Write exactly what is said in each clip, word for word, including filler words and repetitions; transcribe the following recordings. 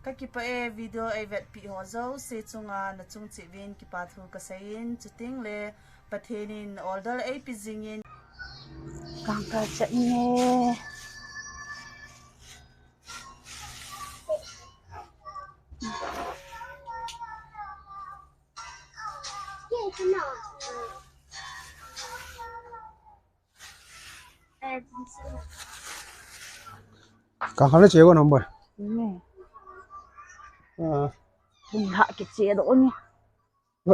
Ka kipah e, video eivetpi ho jouse chunga nachung cheh uvin kipa thu kaseiyin, chuting le Pathen in order eipe jingin. Kangkal chet nge. Kangkal na che ko number. Ne. Ah. Kin ha kiche doh ni. Ba,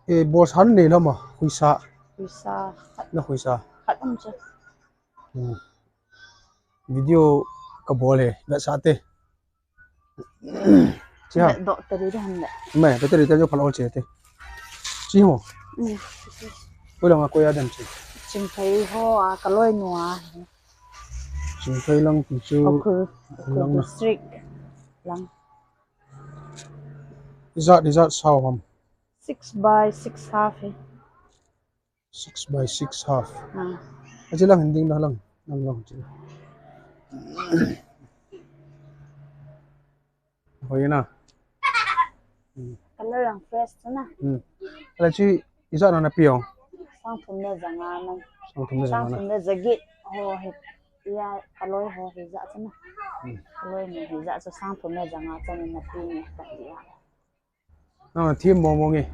eh, bol san nei lama, huisa. Huisa. Na huisa. Khat um che. Hmm. Video kabol e, vetsah te. Chia. Battery de han le. Mai, battery te jo phalou che te. Chi ho. Mm. Koi langa koi a dem chi. Chingphei ho a kaloi nu a. Chingphei lang ti chu. Ukhrul, Ukhrul lang na. District lang. Ijat, ijat sao ham. Six by six half e. Six by six half. Ah. Achi lang hin ding na lang. Lang lang chi. Hoi na. Hmm. Color lang fresh na. Hmm. Ala chi ijat na na pi ong. Sang thum le ja nga na. Sang thum le ja nga na. Sang thum le ja get. Ho he. Ya kaloi ho he ja chu na. Hmm. Kaloi ni he ja chu sang thum le ja nga chu na pi ni ka ti a. Ah, thim mo mo nge.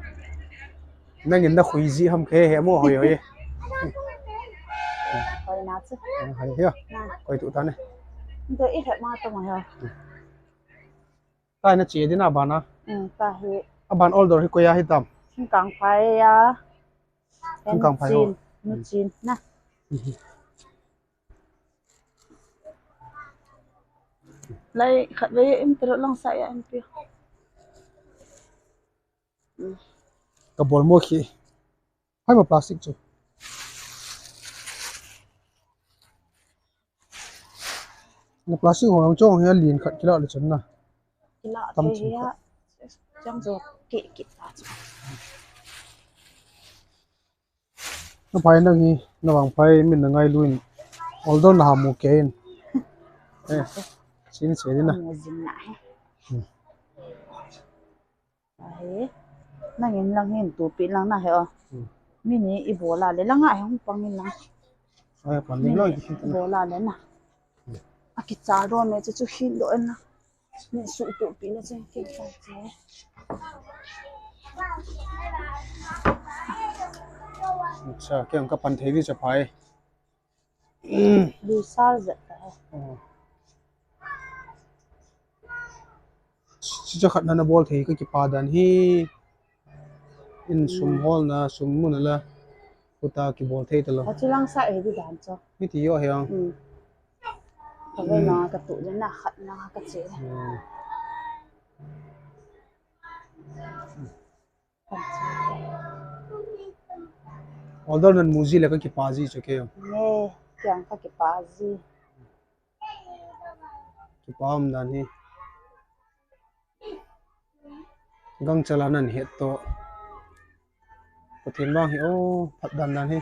Nangin na khui ji ham khe he mo hoi hoi. Hoi na chu. Ah, hoi hia. Na. Koi tu ta ne. Nto i he ma to ma hia. Tai na che di na ba na. Mm, ta hi. A ban order hi koi a hi tam. Kangphai a. Kangphai ho. Chin, nu chin na. Mhm. Lai khat vei em tero lang sa ya em pi. Ka bol mo khi. Hai ma plastic chu. Na plastic ho ang chong he lin khat kila le chun na. Kila tam te chin he khat. Ya. Chang jo ki ki ta chu. Na phai nang hi, na vang phai min na ngailu in. Order na ha mu kei in. Eh, sin se di na. Mu jing na he. Hmm. Ahe. Nangin lang hin tupi lang na he o. Hmm. Min ni i bol a le lang a he hung pang in lang. Ai, pang ding lang. Min ni i bol a le na. Hmm. A kicha do me chu chu hin do na. Min suhtuhpi na chun kin ka che. Acha, kei ka pan thei di cha phai. Lui sal zet ka he. Oh. Chi cha khat na na bol thei ka kipa dan hi. In sum hol na, sum mun la. Kuta kibol thei ta lo. Achi lang sa e di dan cho. Mi ti yo he ang. Hmm. Ka ve na ka tu le na khat na ka che. Hmm. Order nan mu ji le ka kipa ji chu kei. Ne, kiang ka kipa ji. Kipa um dan hi. Gangchal a nan het to. Pathen vang hi o, phat dan dan hi.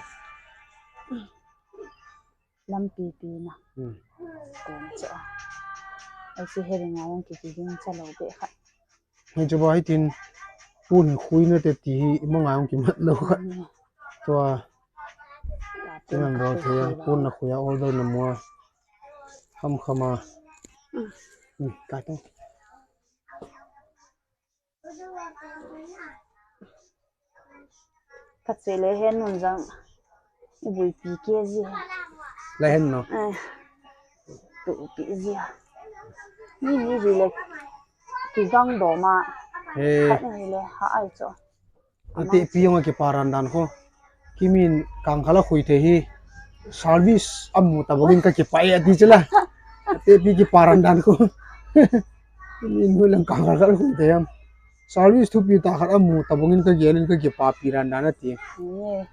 Lampi pi na. Hmm. Kon cha. Ai si he ring a yang ki ki ding cha lo be kha. Hei chu ba hi tin. Pun khui na te ti hi, i ma ngai ong ki mat lo kha. Hmm. Tua. Ti nan bol thei a, pun na khui a, order na mu a. Kham kham a. Hmm. Hmm, kai to. Ka che le hen nun jang. I buipi ke ji. Le hen no. Eh. Tupi ji. Ni ni ji le. Ki gang do ma. Eh. Khat ni le ha ai cho. Ati pi yong a kipa ran dan ko. Kimin kangkal a khui thei hi. Service amu ta bangin ka kipa e ati chila. Ati pi kipa ran dan ko. Kimin hui lang kangkal khat khui thei am. Service thupi ta khat amu ta bangin ka gelin ka kipa pi ran dan ati. Ni.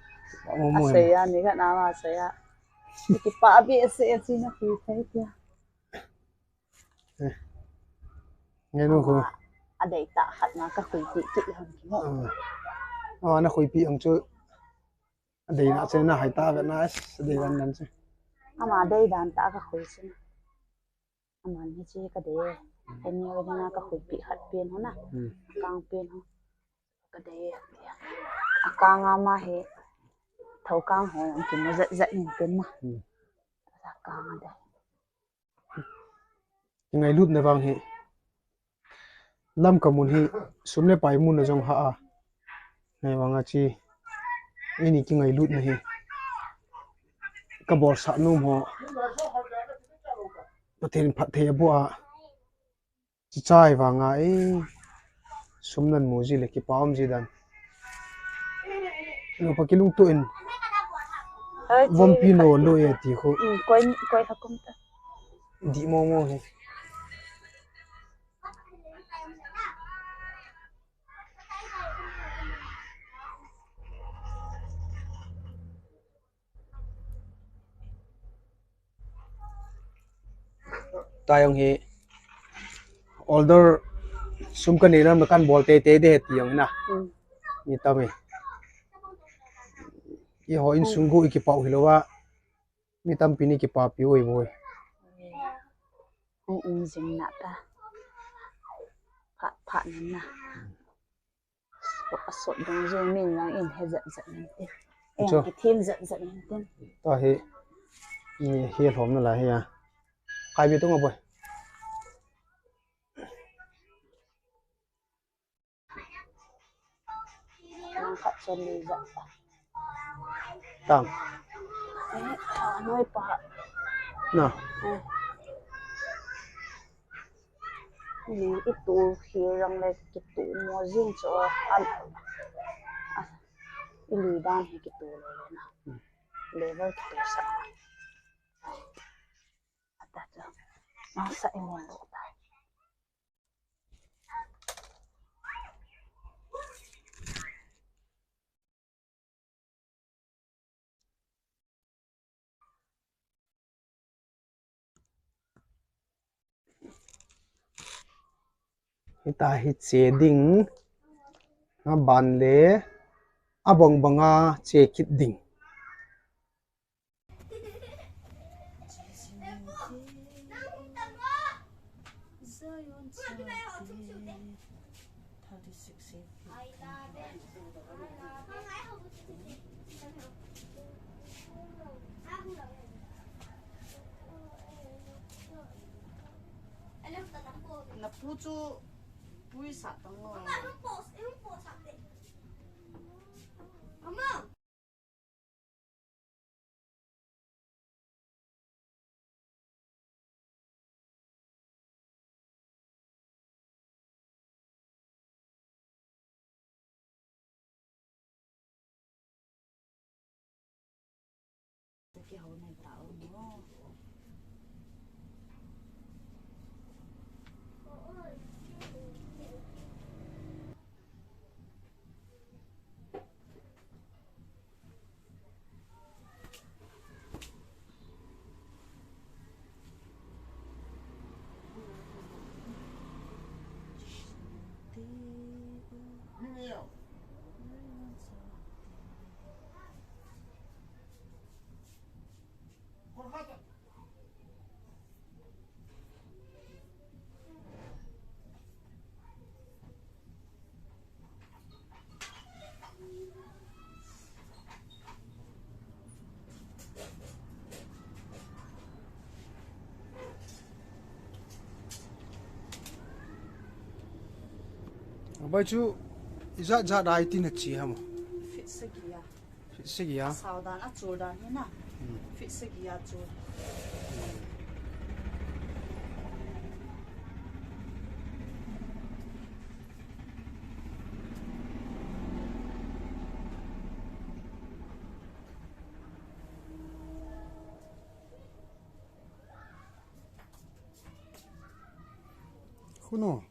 Amu mu. Asei a ni ka na ma asei a. Kipa bi asei a chi na khui thei tia. Eh. Nge nu ko. A dei ta khat na ka khuipi kit hon ki mo. Ah. Ah, na khuipi ang chu. A dei na che na hai ta ve na, a dei dan dan che. Ama dei dan ta ka khui che na. Aman hi chi ka de. Heni o dina ka khuipi khat pen ho na. Hmm. Kang pen ho. Ka de. Akang ama hi. Thau kang ho yang kin zat zat nin pen ma. Hmm. Akang a de. Kingailutna vang hi. Lamka mun hi sum le pai mun a jong ha a. Hivang a chi. Eini kingailutna hi. Ka bolsah nom ho. Pathen phatthei aboh a. Chichai vang a e. Sum nan mu ji le kipa um ji dan. Nupa kilungto in. Oi, chi Vompi no lo e ti khu. Mm, koi, koi kha kum ta. Di mo mo he. Tayong hi order sum ka nei lam kan bol tei tei de ti jong na. Hmm. Ni tami. I ho insung gu i kipau hi lo wa. Mi tampi ni kipapi oi boi. Hung um jing na ta. Pha, pha nin na. Asot dong jong min lang in he zat zat nin tin. Cho. Kithim zat zat nin tin. Ta hi. Ni hi lhom na la hi a. Kai bi tung a boi. Nang khat son ni zat. Tang. Eh, noi pa. Na. Eh. Ni itu hi rang le kitu mo jing cho an. Ili dan hi kitu le na. Level kitu sa. Ata cho. Masa ini lo ta. Hita hi che ding, aban le abang banga che kit ding. Na pu chu pui sa tang lo. Abai chu ijat jat a itin achi ham? Feet sagi a. Feet sagi a? Sao dan a chul dan hi na. Hmm. Feet sagi a chul. Khuno.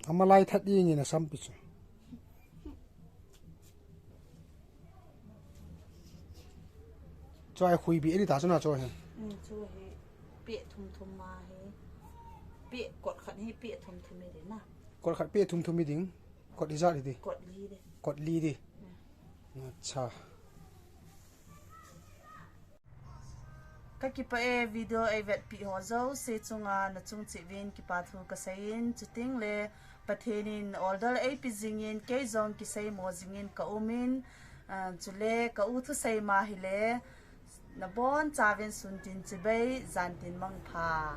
Ama lai that ding in a sampi chu. Chu ai khui bi ani ta chu na chu hi. Mm, chu hi pe thum thum ma hi. Pe kot khat hi pe thum thum hi de na. Kot khat pe thum thum hi ding. Kot ijat hi di. Kot li de. Kot li di. Mm. Acha. Kakipah e, video eivetpeh ho jouse chunga nachung cheh uvin kipa thu kaseiyin, chutengle Pathen in oldol eipe jingin, kei jong kiseimo jingin kaumin, ah, chule ka u thusei ma hile, nabonchauvin sun tin chibai, jan tin mangpha.